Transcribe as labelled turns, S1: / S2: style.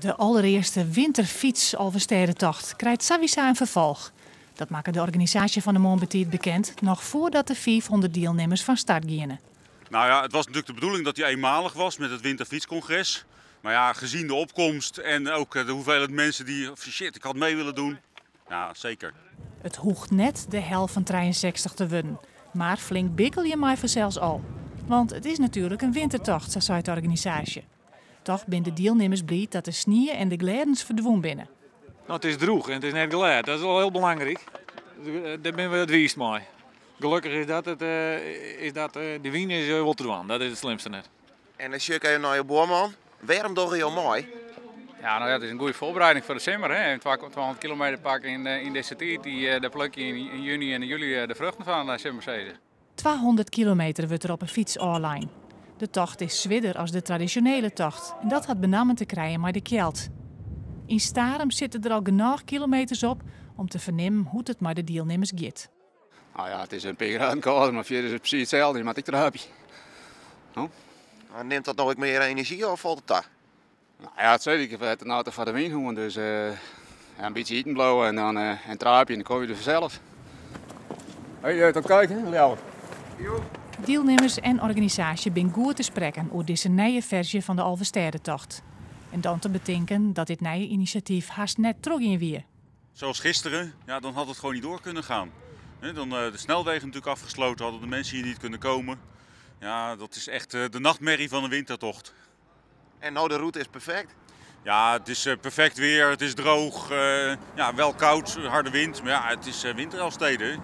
S1: De allerearste winterfyts-Alvestêdetocht krijt sawiesa in ferfolch. Dat makke de organisaasje fan 'e moarn betiid bekend, noch foardat de 500 dielnimmers fan start giene.
S2: Nou ja, het was natuurlijk de bedoeling dat die eenmalig was met het Winterfietscongres. Maar ja, gezien de opkomst en ook de hoeveelheid mensen die shit, ik had mee willen doen. Ja, zeker.
S1: It hoecht net de Hel fan 63 te wurden, mar flink bikkelje mei fansels al. Want it is natuerlik in wintertocht, sa seit de organisaasje. Toch binne de dielnimmers bliid dat de snie en de glêdens ferdwûn binne.
S3: No, it is drûch en it is net glêd. Dat is al hiel belangryk. Dêr binne we it wiist mei. Gelokkich is dat it, is dat, de wyn is wol te dwaan. Dat is it slimste net.
S4: En dan sjoch ik even nei jo buorman. Wêrom dogge jo mei?
S5: Ja, no ja, it is in goede foarbereiding foar de simmer. Hè. 200 kilometer pakke yn dizze tiid, dêr pluk je yn juny en july de fruchten fan, sil ik mar sizze.
S1: 200 kilometer wurdt der op 'e fyts ôflein. De tocht is swierder as de tradisjonele tocht en dat hat benammen te krijen mei de kjeld. Yn Starum sitte der al genôch kilometers op om te fernimmen hoe't it mei de dielnimmers giet.
S6: Nou ja, it is in pear graden kâlder, mar fierder is it presys itselde. Je moatte ek traapje. No?
S4: Nimt dat no ek mear enerzjy of falt it ta?
S6: Nou ja, it sis ik, ik ha it no foar de wyn hân, dus ja, in bytsje iten bliuwe en dan en traapje en dan kom je der fansels. Hey, tot kijk, hè, Ljouwert.
S1: Dielnimmers en organisaasje binne goed te sprekken oer dizze nije ferzje fan de Alvestêdetocht. En dan te betinken dat dit nije inisjatyf hast net trochgien wie.
S2: Zoals gisteren, ja, dan had het gewoon niet door kunnen gaan. Dan de snelwegen natuurlijk afgesloten, hadden de mensen hier niet kunnen komen. Ja, dat is echt de nachtmerrie van een wintertocht.
S4: En nou, de route is perfect?
S2: Ja, het is perfect weer, het is droog, ja, wel koud, harde wind, maar ja, het is winterelfsteden.